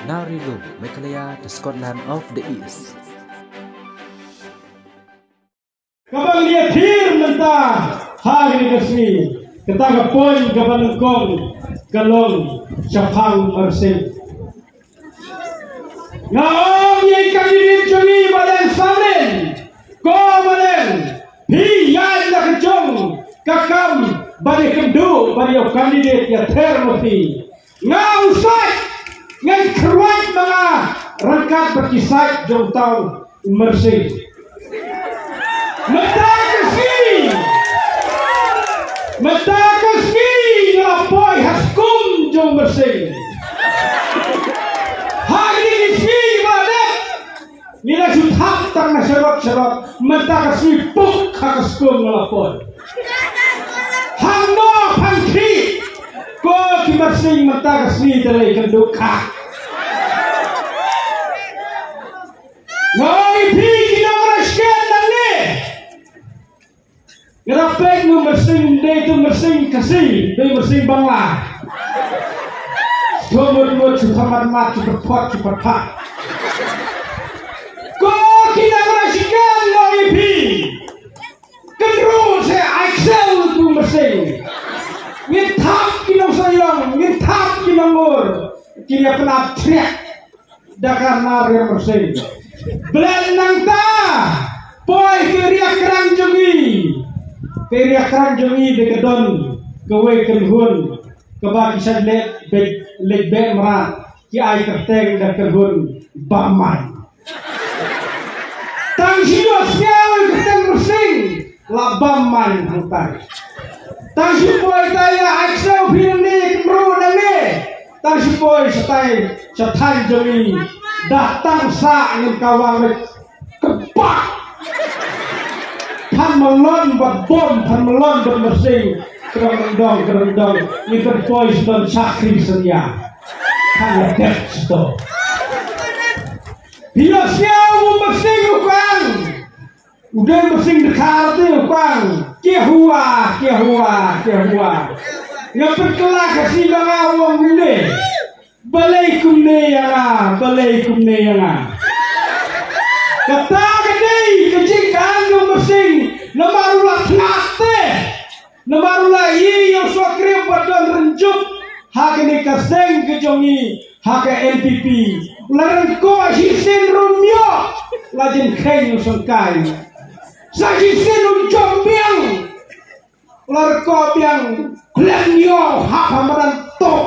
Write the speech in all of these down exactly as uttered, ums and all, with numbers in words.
Narilum, Meghalaya, the Scotland of the East. Kaba ngi ïa thir mynta ha kane ka sngi, kata ka point kaba nyngkong ka long shaphang Myrsing. Nga ong ïa i candidate jong ngi ba dang samlin, ko ba dang, phi ïaid na ka jong ka kam ba dei kynduh ba dei u candidate ïa ther ma phi. Nga u sait, ngan kyrwat ma nga ryngkat bad ki sait jong tang Myrsing. Mynta ka sngi, mynta ka sngi nga la poi ha skum jong Myrsing. Ha kine ki sngi ba dep ngi la shu thap tang na sharok sharok, mynta ka sngi puk ha ka skum nga la poi. Hangno phan khih, ko ki Myrsing mynta ka sngi te lei kynduh khah. Nga ong ïa phi ki nongrwai shket nangne. Nga da peit u Myrsing, dei tu Myrsing Khasi, dei Myrsing Bangla. Shu mut mut, shu phamat mat, shu phat phot, shu phat phat. Ko ki nongrwai shket, nga ong ïa phi. Kynruh seh ai ksew tu Myrsing. Ngin thap ki nongshong ïong, ngin thap ki nongur. Kin ïa pynap chriah da ka nar ïa Myrsing. Blet nangta, poi ka area krang jong ngi. Ka area krang jong ngi dei ka don kawei ka kynhun kaba ki shait leit beh, leit beh mrad, ki ai kyrteng da ka kynhun Bam Main. Tang shu ïohsngew ïa ka kyrteng Myrsing la bam main hangtai. Tang shu poi tai ïa ai ksew phi nangne, kynruh nangne. Tang shu poi shatai sha thaiñ jong ngi, da tang sah ngin kawang leit kyrpad. Phan Malon bad bom, Phan Malon bad Myrsing, kyrpad dong, kyrpad dong. Ngin pynpoi sha don shakri synñia. Phan la dep sha to. Phi ïohsngew u Myrsing u kwah. U dei Myrsing Dkhar te u kwah. Kia hua, kia hua, kia hua. Nga pynkylla ka sngi ba nga ong kumne. Balei kumne ïa nga, balei kumne ïa nga. Kata ka dei ka jingkhan jong u Myrsing. Namar u la thnat te. Namar u la ïohi ïa u Sohkrew ba don rynjup ha kane ka seng ka jong ngi ha ka N P P. U la rynkoh shisien ruh ym ïoh, la jynkheiñ u Sangkai. Sa shisien u jop biang, u la rynkoh biang, khlem ïoh hap ha madan tok.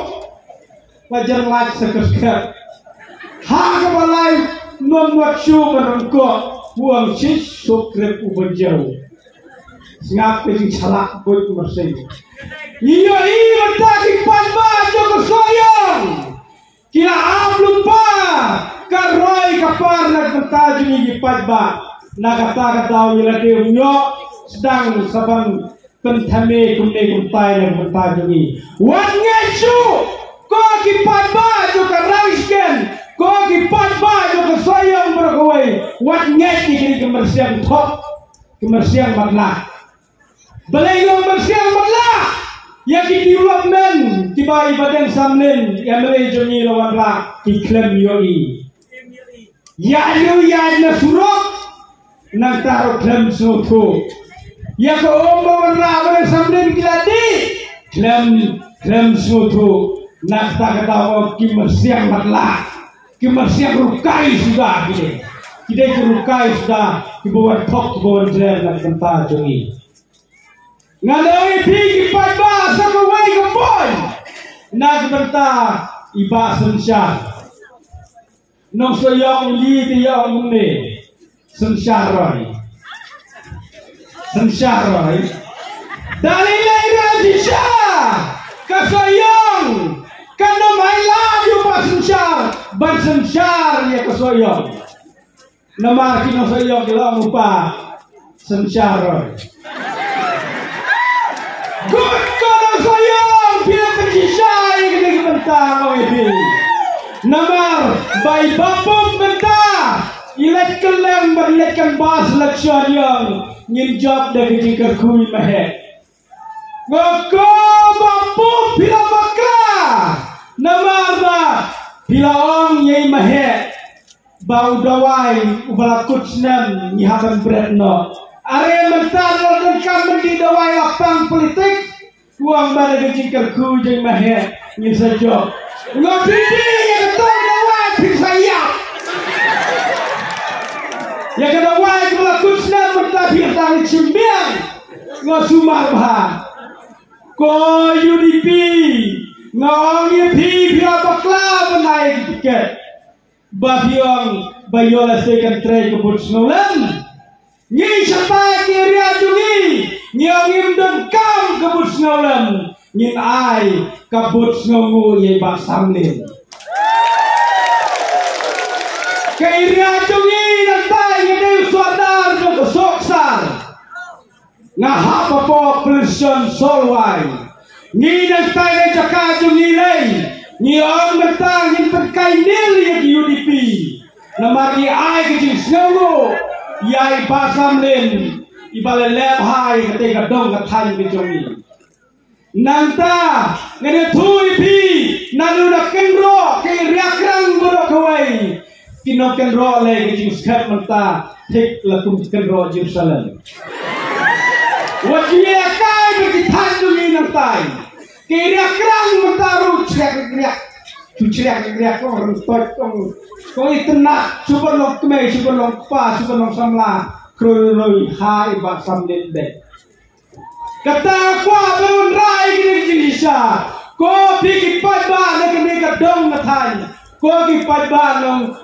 Ba jan lait sa ka skhet. Ha kaba lai, ym wat shuh ban rynkoh, u ong shi Sohkrew u ba jew. Sngap ka jingshlak buit Myrsing. Ngi ïohi mynta ki paidbah jong ka Sohiong ki la ap lypa ka roi ka par na ka bynta jong ngi ki paidbah. Na kata ka daw ngi la dei ym ïoh sdang sa ban pynthame kumne kumtai na ka bynta jong ngi. Wat ngeit shuh ko ki paidbah jong ka Rangshken, ko ki paidbah jong ka Sohiong baroh kawei. Wat ngeit ïa kine ki myrsiang thok, ki myrsiang matlah. Balei ki myrsiang matlah? Ïa ki development kiba i Bah Deng Samlin, M L A jong ngi la wanrah, ki khlem ïohi. Ïaid ruh ïaid na surok, nangta ruh khlem sngewthuh. Ïa ka um ba wanrah Bah Deng Samlin ki la dih, khlem, khlem sngewthuh. Nangta kata ong ki myrsiang matlah, ki myrsiang rukai suda ki dei. Ki dei ki rukai suda, kiba wan thok, kiba wan jrem na ka bynta jong ngi. Nga la ong ïa phi ki paidbah, sa kawei ka point na ka bynta i Bah Synshar. Nongsohiong lei te ïa ong ne. Synshar roi. Synshar roi. Da lei lei roi Synshar. Ka Sohiong. Kan ym ailad ïa u Bah Synshar ban synshar ïa ka Sohiong. Namar ki nongsohiong ki la ong u Bah Synshar roi. Kut ko nongsohiong, phi la pynshisha ïa kane ka bynta, nga ong ïa phi. Namar ba i Bah Pop mynta i leit kylleng bad i leit canvass election, ïong ngin jop da ka jingkyrkhu i maheh. Nga ko Bah Pop, phi la bakla. Namar ba phi la ong ïa ba u dawai uba la kut snem ngi hap ban bret noh. Are mynta la donkam ban die dawai la pang politik. Wan ba da ka jingkyrkhu jong ma he ngi sa jop. Ngo phi die ïa ka tong dawai phi sa ïap. Ïa ka dawai ka la kut snem mynta phi tang shim biang. Ngo sumar bha. Ko U D P, nga ong ïa phi, phi ïa bakla ban ai tiket. Ba phi ong ba ïoh lehse kan trei ka vote sngewlem. Ngi shatai ki area jong ngi, ngi ong ngim donkam ka vote sngewlem. Ngin ai ka vote sngewnguh ïa i Bah Samlin. Ka area jong ngi nangtai ngi dei u sordar jong ka Sohkasar. Nga hap hapoh Pynshong Solwai. Ngi nangtai na jaka jong ngi lei. Ngi ong mynta ngin pynkai nil ïa ki U D P. Namar ngi ai ka jingsngewnguh ïa i Bah Samlin, iba la leh bha ïa katei ka dong ka thaiñ ka jong ngi. Nangta ngan ïathuh ïa phi, naduh na kynroh ki riak krang baroh kawei. Ki nongkynroh lei ka jingskhem mynta thik la kum kynroh Jerusalem. Wat ki ïa kai ba ki thaiñ jong ngi nangtai. Ki riak krang mynta ruh chriak riak. Tu chriak riak kong rem toit kong. Kong itynnat, shu ban long kmie, shu ban long kpa, shu ban long samla. Kroi roi ha i Bah Samlin dei. Kata kwah ban wanrah ïa kine ki jingshisha. Ko phi ki paidbah na kane ka dong ka thaiñ. Ko ki paidbah nong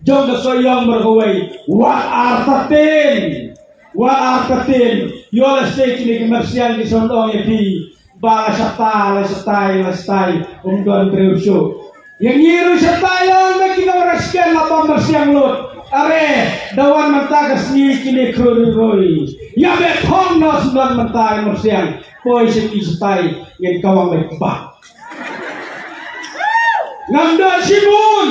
jong ka Sohiong baroh kawei. Wat artatien. Wat artatien. Ïoh lehse kine ki myrsiang ki sa ong ïa phi. Ba la shatai, la shatai, la shatai. Um don briew shuh. Ïa ngi ruh shatai long ba ki nongrespect la bam myrsiang lut. Are, da wan mynta ka sngi kine khruh roi roi. Ïa beh thong noh sndon mynta myrsiang. Poi sha ki shatai ngin kawang beit bah. Ngam don shibun.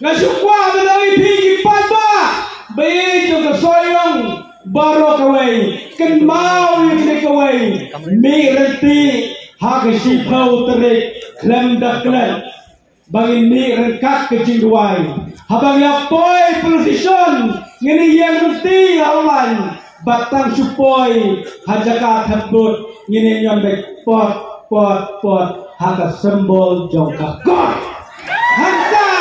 Nga shu kwah ban ong ïa phi ki paidbah ba ïeit jong ka Sohiong baroh kawei. Kynmaw ïa kine kawei. Mih ryntih ha ka shiphew tarik khlem da klet. Ba ngin mih ryngkat ka jingduwai. Haba ngi ïa poi politician ngin ïeng ryntih ha u lain. Bad tang shu poi ha jaka thep vote ngin ïa ñion beit pot pot pot ha ka symbol jong ka kot. Hangta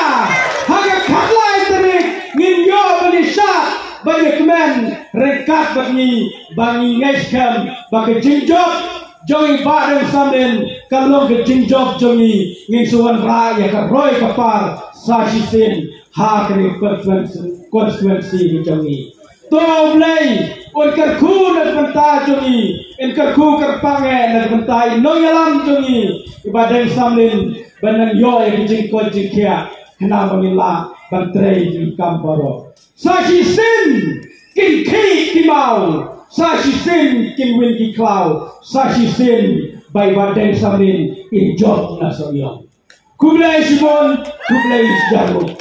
ha ka khatlai tarik ngin ïoh ban ïa shad ban ïa kmen ryngkat bad ngi ba ngi ngeit skhem ba ka jingjop jong i Bah Deng Samlin ka long ka jingjop jong ngi. Ngin sa wanrah ïa ka roi ka par sa shisien ha kane ka constituency, constituency ka jong ngi. To U Blei un kyrkhu na ka bynta jong ngi, un kyrkhu kyrpang eh na ka bynta i nongïalam jong ngi i Bah Deng Samlin ban nang ïoh ïa ka jingkoit jingkhiah khnang ba ngin lah ban trei ki kam baroh. Sa shisien kin khih ki maw, sa shisien kin win ki khlaw, sa shisien ba i Bah Deng Samlin in jop na Sohiong. Khublei shibun, khublei shihajar nguh.